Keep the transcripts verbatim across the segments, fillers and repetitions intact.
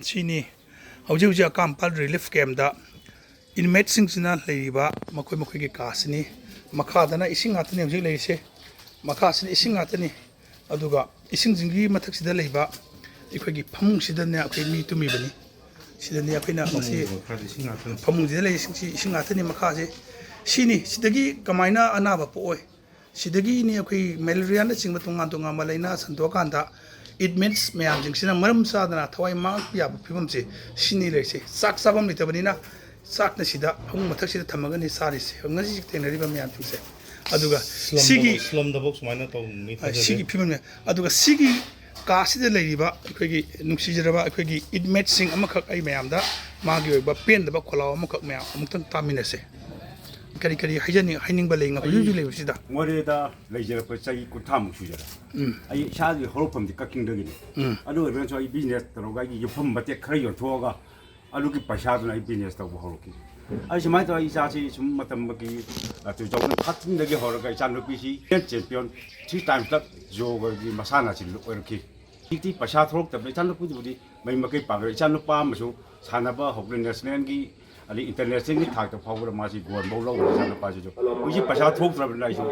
ꯁꯤꯅꯤ ꯍꯧꯖꯤꯛ ꯍꯧꯖꯤꯛ ꯑꯀꯥꯝꯄꯥꯜ ꯔꯤꯂꯤꯐ ꯀꯦꯝꯗ ꯏꯟꯃꯦꯠꯁꯤꯡꯁꯤꯅ ꯂꯩꯔꯤꯕ ꯃꯈꯣꯏ ꯃꯈꯣꯏꯒꯤ ꯀꯥꯁꯤꯅꯤ꯫ ꯃꯈꯥꯗꯅ ꯏꯁꯤꯡ ꯉꯥꯛꯇꯅꯤ ꯍꯧꯖꯤꯛ ꯂꯩꯔꯤꯁꯦ꯫ ꯃꯈꯥꯁꯤꯅ ꯏꯁꯤꯡ ꯉꯥꯛꯇꯅꯤ꯫ ꯑꯗꯨꯒ ꯏꯁꯤꯡꯁꯤꯡꯒꯤ ꯃꯊꯛꯁꯤꯗ ꯂꯩꯕ ꯑꯩꯈꯣꯏꯒꯤ ꯐꯃꯨꯡꯁꯤꯗꯅꯦ ꯑꯩꯈꯣꯏ ꯃꯤ ꯇꯨꯝꯃꯤꯕꯅꯤ꯫ ꯁꯤꯗꯅꯤ ꯑꯩꯈꯣꯏꯅ ꯃꯁꯤ ꯃꯈꯥꯗ ꯏꯁꯤꯡ ꯉꯥꯛꯇꯅꯤ꯫ ꯐꯃꯨꯡꯁꯤꯗ ꯂꯩꯔꯤꯁꯤꯡꯁꯤ ꯏꯁꯤꯡ ꯉꯥꯛꯇꯅꯤ꯫ ꯃꯈꯥꯁꯦ ꯁꯤꯅꯤ꯫ ꯁꯤꯗꯒꯤ ꯀꯃꯥꯏꯅ ꯑꯅꯥꯕ ꯄꯣꯛꯑꯣꯏ? ꯁꯤꯗꯒꯤꯅꯤ ꯑꯩꯈꯣꯏ ꯃꯦꯂꯦꯔꯤꯌꯥꯅꯆꯤꯡꯕ ꯇꯣꯉꯥꯟ ꯇꯣꯉꯥꯟꯕ ꯂꯥꯏꯅꯥ ꯁꯟꯗꯣꯛꯑꯀꯥꯟꯗ ꯏꯟꯃꯦꯠꯁ ꯃꯌꯥꯝꯁꯤꯡꯁꯤꯅ ꯃꯔꯝ ꯆꯥꯗꯅ ꯊꯋꯥꯏ ꯃꯥꯡꯉꯛꯄ ꯌꯥꯕ ꯐꯤꯕꯝꯁꯦ ꯁꯤꯅꯤ ꯂꯩꯔꯤꯁꯦ꯫ ꯆꯥꯛ ꯆꯥꯐꯝ ꯂꯩꯇꯕꯅꯤꯅ ꯆꯥꯛꯅ ꯁꯤꯗ ꯐꯃꯨꯡ ꯃꯊꯛꯁꯤꯗ ꯊꯝꯃꯒꯅꯤ ꯆꯥꯔꯤꯁꯦ꯫ ꯉꯁꯤ ꯊꯦꯡꯅꯔꯤꯕ ꯃꯌꯥꯝꯁꯤꯡꯁꯦ꯫ ꯑꯗꯨꯒ ꯁꯤꯒꯤ ꯁ꯭ꯂꯝꯗꯐꯧ ꯁ꯭ꯂꯝꯗꯐꯧ ꯁꯨꯃꯥꯏꯅ ꯇꯧꯅꯤ ꯑ, ꯊꯥꯖꯗꯦ꯫ ꯁꯤꯒꯤ ꯐꯤꯕꯝꯅꯦ꯫ ꯑꯗꯨꯒ ꯁꯤꯒꯤ ꯀꯥꯁꯤꯗ ꯂꯩꯔꯤꯕ ꯑꯩꯈꯣꯏꯒꯤ ꯅꯨꯡꯁꯤꯖꯔꯕ ꯑꯩꯈꯣꯏꯒꯤ ꯏꯟꯃꯦꯠꯁꯤꯡ ꯑꯃꯈꯛ ꯑꯩ ꯃꯌꯥꯝꯗ ꯃꯥꯒꯤ ꯑꯣꯏꯕ ꯄꯦꯟꯗꯕ ꯈꯣꯜꯂꯥꯎ ꯑꯃꯈꯛ ꯃꯌꯥꯝ ꯑꯃꯨꯛꯇꯪ ꯇꯥꯃꯤꯟꯅꯁꯦ꯫ ꯀꯔꯤ ꯀꯔꯤ ꯍꯥꯏꯖꯅꯤꯡ-, ꯍꯥꯏꯅꯤꯡꯕ ꯂꯩ ꯍꯧꯖꯤꯛ ꯍꯧꯖꯤꯛ ꯂꯩꯕꯁꯤꯗ? ꯃꯣꯔꯦꯗ ꯂꯩꯖꯔꯛꯄ ꯆꯍꯤ ꯀꯨꯟꯊ꯭ꯔꯥꯃꯨꯛ ꯁꯨꯖꯔꯦ꯫ ꯎꯝ꯫ ꯑꯩ ꯏꯁꯥꯒꯤ ꯍꯧꯔꯛꯐꯝꯗꯤ ꯀꯛꯆꯤꯡꯗꯒꯤꯅꯤ꯫ ꯎꯝ꯫ ꯑꯗꯨ ꯑꯣꯏꯔꯒꯁꯨ ꯑꯩ ꯕꯤꯖꯤꯅꯦꯁ ꯇꯧꯔꯒ ꯑꯩꯒꯤ ꯌꯨꯝꯐꯝ ꯃꯇꯦꯛ ꯈꯔ ꯌꯣꯟꯊꯣꯛꯑꯒ ꯑꯗꯨꯒꯤ ꯄꯩꯁꯥꯗꯨꯅ ꯑꯩ ꯕꯤꯖꯤꯅꯦꯁ ꯇꯧꯕ ꯍꯧꯔꯛꯈꯤ꯫ ꯑꯩ ꯁꯨꯃꯥꯏꯅ ꯇꯧꯔꯒ ꯏꯆꯥꯁꯤ ꯁꯨꯝ ꯃꯇꯝꯒꯤ, ꯑ, two thousand thirteen ꯗꯒꯤ ꯍꯧꯔꯒ ꯏꯆꯥꯅꯨꯄꯤꯁꯤ ꯆꯦꯝꯄꯤꯌꯟ three times club ꯌꯣꯒꯒꯤ ꯃꯁꯥꯟꯅꯁꯤ ꯑꯣꯏꯔꯛꯈꯤ꯫ ꯍꯧꯖꯤꯛꯇꯤ ꯄꯩꯁꯥ ꯊꯣꯛꯂꯛꯇꯕꯅ ꯏꯆꯥꯅꯨꯄꯤꯗꯨꯕꯨꯗꯤ ꯃꯍꯩ ꯃꯀꯩ ꯄꯥꯡꯈ꯭ꯔꯦ꯫ ꯏꯆꯥꯅꯨꯄꯥ ꯑꯃꯁꯨ ꯁꯥꯟꯅꯕ ꯍꯧꯈ꯭ꯔꯦ, ꯅꯦꯁꯅꯦꯜꯒꯤ ꯑꯗꯩ ꯏꯟꯇꯔꯅꯦꯁꯅꯦꯜꯒꯤ ꯊꯥꯛꯇ ꯐꯥꯎꯕꯗ ꯃꯥꯁꯤ ꯒꯣꯜ ꯐꯥꯎ ꯂꯧꯈ꯭ꯔꯦ ꯏꯆꯥꯅꯨꯄꯥꯁꯤꯁꯨ꯫ ꯍꯧꯖꯤꯛ ꯄꯩꯁꯥ ꯊꯣꯛꯇ꯭ꯔꯕꯅꯤꯅ ꯑꯩꯁꯨ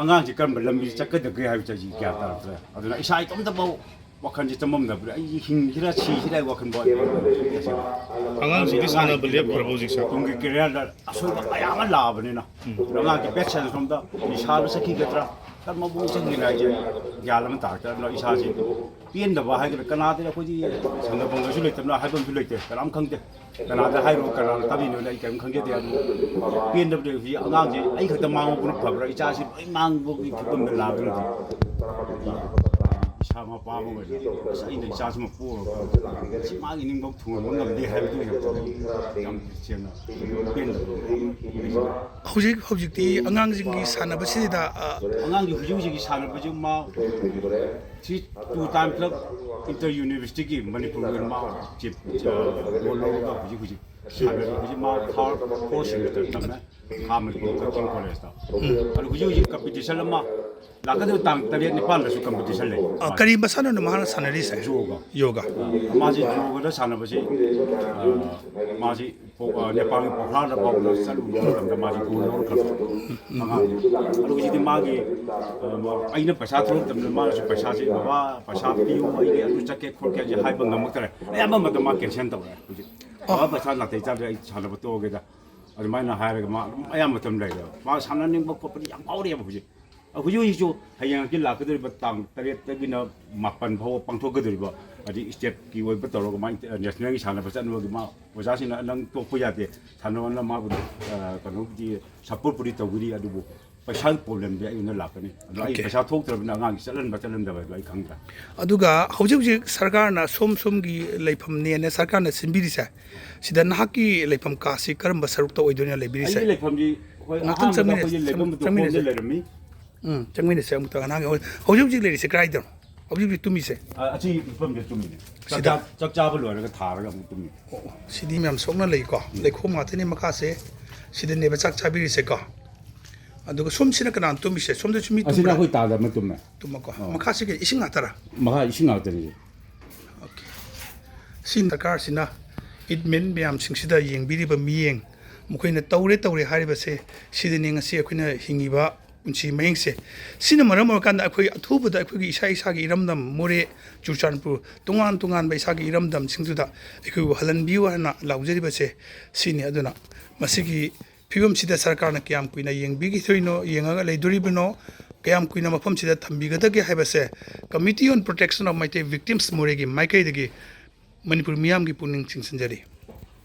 ꯑꯉꯥꯡꯁꯤ ꯀꯔꯝꯕ ꯂꯝꯕꯤꯗ ꯆꯠꯀꯗꯒꯦ ꯍꯥꯏꯕꯁꯦ ꯑꯩꯁꯤ ꯒ꯭ꯌꯥꯟ ꯇꯥꯔꯛꯇ꯭ꯔꯦ꯫ ꯑꯗꯨꯅ ꯏꯁꯥ ꯏꯇꯣꯝꯇꯐꯥꯎ ꯋꯥꯈꯜꯁꯦ ꯆꯃꯝꯅꯕꯗ ꯑꯩ ꯍꯤꯡꯁꯤꯔꯥ ꯁꯤꯁꯤꯔꯥ ꯍꯥꯏꯕ ꯋꯥꯈꯜꯐꯥꯎ ꯑꯩ ꯇꯁꯦꯡꯅ ꯑꯉꯥꯡꯁꯤꯡꯗꯤ ꯁꯥꯟꯅꯕ ꯂꯦꯞꯈ꯭ꯔꯕꯣ ꯍꯧꯖꯤꯛꯁꯦ? ꯇꯨꯡꯒꯤ ꯀꯦꯔꯤꯌꯔꯗ ꯑꯁꯣꯏꯕ ꯃꯌꯥꯝ ꯑꯃ ꯂꯥꯛꯑꯕꯅꯤꯅ, ꯎꯝ꯫ ꯑꯉꯥꯡꯒꯤ ꯕꯦꯠ ꯁꯥꯏꯟꯁ ꯔꯣꯝꯗ ꯅꯤꯁꯥꯗ ꯆꯠꯈꯤꯒꯗ꯭ꯔꯥ, ꯀꯔꯝꯕ ꯃꯑꯣꯡ ꯆꯪꯒꯦꯅ ꯍꯥꯏꯁꯦ ꯒ꯭ꯌꯥꯟ ꯑꯃ ꯇꯥꯔꯛꯇ꯭ꯔꯦ꯫ ꯑꯗꯨꯅ ꯏꯁꯥꯁꯦ ꯄꯦꯟꯗꯕ ꯍꯥꯏꯒꯗ꯭ꯔꯥ, ꯀꯅꯥꯗ ꯑꯩꯈꯣꯏꯗꯤ ꯁꯥꯟꯅꯐꯝꯒꯁꯨ ꯂꯩꯇꯕꯅ ꯍꯥꯏꯐꯝꯁꯨ ꯂꯩꯇꯦ, ꯀꯅꯥꯝ ꯈꯪꯗꯦ꯫ ꯀꯅꯥꯗ ꯍꯥꯏꯔꯨ, ꯀꯅꯥꯅ ꯇꯥꯕꯤꯅꯣꯅ ꯑꯩ ꯀꯔꯤꯝ ꯈꯪꯖꯗꯦ꯫ ꯑꯗꯨ ꯄꯦꯟꯗꯕꯗꯤ ꯍꯧꯖꯤꯛ ꯑꯉꯥꯡꯁꯦ ꯑꯩ ꯈꯛꯇ ꯃꯥꯡꯍꯧꯕꯅ ꯐꯕ꯭ꯔꯥ? ꯏꯆꯥꯁꯤ ꯂꯣꯏ ꯃꯥꯡꯕꯒꯤ ꯐꯤꯕꯝꯗ ꯂꯥꯛꯑꯒꯗꯤ ꯏꯁꯥ ꯃꯄꯥ ꯑꯃ ꯑꯣꯏꯅ ꯑꯁ ꯑꯩꯅ ꯏꯆꯥꯁꯤꯃ ꯄꯣꯛꯑꯒ ꯁꯤ ꯃꯥꯒꯤ ꯅꯤꯡꯕ ꯊꯨꯡꯍꯟꯕ ꯉꯝꯗꯦ ꯍꯥꯏꯕꯗꯨ ꯌꯥꯝ ꯁꯦꯡꯅ ꯄꯦꯟꯗꯕ ꯑꯃ ꯂꯩꯖꯩ꯫ ꯍꯧꯖꯤꯛ ꯍꯧꯖꯤꯛꯇꯤ ꯑꯉꯥꯡꯁꯤꯡꯒꯤ ꯁꯥꯟꯅꯕꯁꯤꯗ, ꯑ, ꯑꯉꯥꯡꯒꯤ ꯍꯧꯖꯤꯛ ꯍꯧꯖꯤꯛꯀꯤ ꯁꯥꯟꯅꯕꯁꯤ ꯃꯥ ꯁꯤ two time club inter university ꯒꯤ ꯃꯅꯤꯄꯨꯔꯒꯤ ꯑꯣꯏꯅ ꯃꯥ ꯆꯤꯞ, ꯑ, ꯒꯣꯜ ꯂꯧꯔꯒ ꯍꯧꯖꯤꯛ ꯍꯧꯖꯤꯛ ꯁꯥꯟꯅꯔꯤ꯫ ꯍꯧꯖꯤꯛ ꯃꯥ third, fourth semester ꯇꯝꯃꯦ ꯈꯥ ꯃꯅꯤꯄꯨꯔ ꯀꯛꯆꯤꯡ ꯀꯣꯂꯦꯖꯇ꯫ ꯎꯝ꯫ ꯑꯗꯨ ꯍꯧꯖꯤꯛ ꯍꯧꯖꯤꯛ ꯀꯝꯄꯤꯇꯤꯁꯟ ꯑꯃ ꯂꯥꯛꯀꯗꯕ ꯇꯥꯡ ꯇꯔꯦꯠ ꯅꯤꯄꯥꯟꯗꯁꯨ ꯀꯝꯄꯤꯇꯤꯁꯟ ꯂꯩ꯫ ꯑ, ꯀꯔꯤ ꯃꯁꯥꯟꯅꯅꯣ ꯃꯥꯅ ꯁꯥꯟꯅꯔꯤꯁꯦ? ꯌꯣꯒ꯫ ꯌꯣꯒ꯫ ꯃꯥꯁꯤ ꯌꯣꯒꯗ ꯁꯥꯟꯅꯕꯁꯤ, ꯑ, ꯃꯥꯁꯤ ꯄꯣ-, ꯑ, ꯅꯦꯄꯥꯜꯒꯤ ꯄꯣꯈ꯭ꯔꯥꯗ ꯐꯥꯎꯗ ꯆꯠꯂꯨꯕ ꯃꯇꯝꯗ ꯃꯥꯁꯤ ꯒꯣꯜ ꯂꯧꯔꯛꯈ꯭ꯔꯕ ꯑꯉꯥꯡꯅꯤ꯫ ꯑꯗꯣ ꯍꯧꯖꯤꯛꯇꯤ ꯃꯥꯒꯤ, ꯑ, ꯑꯩꯅ ꯄꯩꯁꯥ ꯊꯣꯛꯂꯛꯇꯕꯅꯤꯅ ꯃꯥꯅꯁꯨ ꯄꯩꯁꯥꯁꯦ, "ꯕꯕꯥ, ꯄꯩꯁꯥ ꯄꯤꯌꯨ, ꯑꯩꯒꯤ ꯑꯗꯨ ꯆꯠꯀꯦ ꯈꯣꯠꯀꯦ" ꯍꯥꯏꯁꯦ ꯍꯥꯏꯕ ꯉꯝꯃꯛꯇ꯭ꯔꯦ꯫ ꯑꯌꯥꯝꯕ ꯃꯇꯝ ꯃꯥ ꯀꯦꯟꯁꯦꯜ ꯇꯧꯔꯦ ꯍꯧꯖꯤꯛ꯫ "ꯕꯕꯥ, ꯄꯩꯁꯥ ꯅꯥꯇꯩ ꯆꯥꯗ꯭ꯔꯦ, ꯑꯩ ꯁꯥꯟꯅꯕ ꯇꯣꯛꯑꯒꯦꯗ"꯫ ꯑꯗꯨꯃꯥꯏꯅ ꯍꯥꯏꯔꯒ ꯃꯥ ꯑꯗꯨꯝ ꯑꯌꯥꯝꯕ ꯃꯇꯝ ꯂꯩꯔꯦꯕ꯫ ꯃꯥ ꯁꯥꯟꯅꯅꯤꯡꯕ ꯈꯣꯠꯄꯗꯤ ꯌꯥꯝ ꯐꯥꯎꯔꯤꯑꯕ ꯍꯧꯖꯤꯛ꯫ ꯍꯧꯖꯤꯛ ꯍꯧꯖꯤꯛꯁꯨ ꯍꯌꯦꯡꯒꯤ ꯂꯥꯛꯀꯗꯧꯔꯤꯕ ꯇꯥꯡ ꯇꯔꯦꯠꯇꯒꯤꯅ ꯃꯥꯄꯟ ꯐꯥꯎꯕ ꯄꯥꯡꯊꯣꯛꯀꯗꯧꯔꯤꯕ, ꯍꯥꯏꯗꯤ ꯁ꯭ꯇꯦꯠꯀꯤ ꯑꯣꯏꯕ ꯇꯧꯔꯒ ꯃꯥ ꯅꯦꯁꯅꯦꯜꯒꯤ ꯁꯥꯟꯅꯕ ꯆꯠꯅꯕꯒꯤ ꯃꯥ ꯑꯣꯖꯥꯁꯤꯡꯅ "ꯅꯪ ꯇꯣꯛꯄ ꯌꯥꯗꯦ, ꯁꯥꯟꯅꯧꯅ" ꯃꯥꯕꯨ, ꯑ, ꯀꯩꯅꯣꯕꯨꯗꯤ ꯁꯞꯄꯣꯔꯠꯄꯨꯗꯤ ꯇꯧꯒꯅꯤ, ꯑꯗꯨꯕꯨ ꯄꯩꯁꯥꯒꯤ ꯄ꯭ꯔꯣꯕ꯭ꯂꯦꯝꯗꯤ ꯑꯩꯉꯣꯟꯗ ꯂꯥꯛꯀꯅꯤ꯫ ꯑꯗꯣ ꯑꯩ Okay. ꯄꯩꯁꯥ ꯊꯣꯛꯇ꯭ꯔꯕꯅꯤꯅ ꯑꯉꯥꯡꯒꯤ ꯆꯠꯍꯟꯕ ꯆꯠꯍꯟꯗꯕ ꯍꯥꯏꯗꯣ ꯑꯩ ꯈꯪꯗ꯭ꯔꯦ꯫ ꯑꯗꯨꯒ ꯍꯧꯖꯤꯛ ꯍꯧꯖꯤꯛ ꯁꯔꯀꯥꯔꯅ ꯁꯣꯝ ꯁꯣꯝꯒꯤ ꯂꯩꯐꯝꯅꯦꯅ ꯁꯔꯀꯥꯔꯅ ꯁꯤꯟꯕꯤꯔꯤꯁꯦ, ꯁꯤꯗ ꯅꯍꯥꯛꯀꯤ ꯂꯩꯐꯝ ꯀꯥꯁꯤ ꯀꯔꯝꯕ ꯁꯔꯨꯛꯇ ꯑꯣꯏꯗꯣꯏꯅꯣ ꯂꯩꯕꯤꯔꯤꯁꯦ? ꯑꯩꯒꯤ ꯂꯩꯐꯝꯗꯤ ꯍꯣꯏ, ꯉꯥꯛꯇꯪ ꯑꯍꯥꯟꯕꯗ ꯆꯪꯃꯤꯟꯅꯁꯤ, ꯑꯩꯈꯣꯏꯒꯤ ꯂꯩꯐꯝ ꯆꯪꯃꯤꯟꯅꯁꯤ꯫ ꯂꯩꯔꯝꯃꯤ꯫ ꯎꯝ, ꯆꯪꯃꯤꯟꯅꯁꯦ ꯑꯃꯨꯛꯇ꯫ ꯑꯉꯥꯡ ꯍꯧꯖꯤꯛ ꯍꯧꯖꯤꯛ ꯂꯩꯔꯤꯁꯦ ꯀꯗꯥꯏꯗꯅꯣ? ꯍꯧꯖꯤꯛ ꯍꯧꯖꯤꯛ ꯇꯨꯝꯃꯤꯁꯦ? ꯑ, ꯑꯁꯤ ꯃꯐꯝꯗ ꯇꯨꯝꯃꯤꯅꯦ꯫ ꯆꯥꯛ ꯁꯤꯗ? ꯆꯥ-, ꯆꯥꯛ ꯆꯥꯕ ꯂꯣꯏꯔꯒ ꯊꯥꯔꯒ ꯑꯃꯨꯛ ꯇꯨꯝꯃꯤ꯫ ꯑꯣ, ꯑꯣ, ꯁꯤꯗꯤ ꯃꯌꯥꯝ ꯁꯣꯛꯅ ꯂꯩꯀꯣ, ꯂꯩꯈꯣꯝ ꯉꯥꯛꯇꯅꯤ ꯃꯈꯥꯁꯦ꯫ ꯁꯤꯗꯅꯦꯕ ꯆꯥꯛ ꯆꯥꯕꯤꯔꯤꯁꯦꯀꯣ꯫ ꯑꯗꯨꯒ ꯁꯣꯝꯁꯤꯅ ꯀꯅꯥꯅ ꯇꯨꯝꯃꯤꯁꯦ? ꯁꯣꯝꯗꯁꯨ ꯃꯤ ꯑꯁꯤꯅ ꯇꯨꯝꯕ꯭ꯔꯥ? ꯑꯩꯈꯣꯏ ꯇꯥꯗ ꯑꯃ ꯇꯨꯝꯃꯦ꯫ ꯇꯨꯝꯃꯀꯣ꯫ ꯑꯣ꯫ ꯃꯈꯥꯁꯤ ꯀꯩ ꯏꯁꯤꯡ ꯉꯥꯛꯇꯔꯥ? ꯃꯈꯥ ꯏꯁꯤꯡ ꯉꯥꯛꯇꯅꯤ꯫ Okay. ꯁꯤ ꯁꯔꯀꯥꯔꯁꯤꯅ ꯏꯠꯃꯦꯟ ꯃꯌꯥꯝꯁꯤꯡꯁꯤꯗ ꯌꯦꯡꯕꯤꯔꯤꯕ ꯃꯤꯠꯌꯦꯡ, ꯃꯈꯣꯏꯅ ꯇꯧꯔꯦ ꯇꯧꯔꯦ ꯍꯥꯏꯔꯤꯕꯁꯦ, ꯁꯤꯗꯅꯤ ꯉꯁꯤ ꯑꯩꯈꯣꯏꯅ ꯍꯤꯡꯉꯤꯕ ꯄꯨꯟꯁꯤ ꯃꯍꯤꯡꯁꯦ꯫ ꯁꯤꯅ ꯃꯔꯝ ꯑꯣꯏꯔꯀꯥꯟꯗ ꯑꯩꯈꯣꯏ ꯑꯊꯨꯕꯗ ꯑꯩꯈꯣꯏꯒꯤ ꯏꯁꯥ ꯏꯁꯥꯒꯤ ꯏꯔꯝꯗꯝ ꯃꯣꯔꯦ, ꯆꯨꯔꯆꯥꯟꯄꯨꯔ, ꯇꯣꯉꯥꯟ ꯇꯣꯉꯥꯟꯕ ꯏꯁꯥꯒꯤ ꯏꯔꯝꯗꯝꯁꯤꯡꯗꯨꯗ ꯑꯩꯈꯣꯏꯕꯨ ꯍꯜꯍꯟꯕꯤꯌꯨ ꯍꯥꯏꯅ ꯂꯥꯎꯖꯔꯤꯕꯁꯦ ꯁꯤꯅꯤ꯫ ꯑꯗꯨꯅ ꯃꯁꯤꯒꯤ ꯐꯤꯕꯝꯁꯤꯗ ꯁꯔꯀꯥꯔꯅ ꯀꯌꯥꯝ ꯀꯨꯏꯅ ꯌꯦꯡꯕꯤꯈꯤꯗꯣꯏꯅꯣ, ꯌꯦꯡꯉꯒ ꯂꯩꯗꯣꯔꯤꯕꯅꯣ, ꯀꯌꯥꯝ ꯀꯨꯏꯅ ꯃꯐꯝꯁꯤꯗ ꯊꯝꯕꯤꯒꯗꯒꯦ ꯍꯥꯏꯕꯁꯦ Committee on Protection of Meitei Victims ꯃꯣꯔꯦꯒꯤ ꯃꯥꯏꯀꯩꯗꯒꯤ ꯃꯅꯤꯄꯨꯔ ꯃꯤꯌꯥꯝꯒꯤ ꯄꯨꯛꯅꯤꯡ ꯆꯤꯡꯁꯤꯟꯖꯔꯤ꯫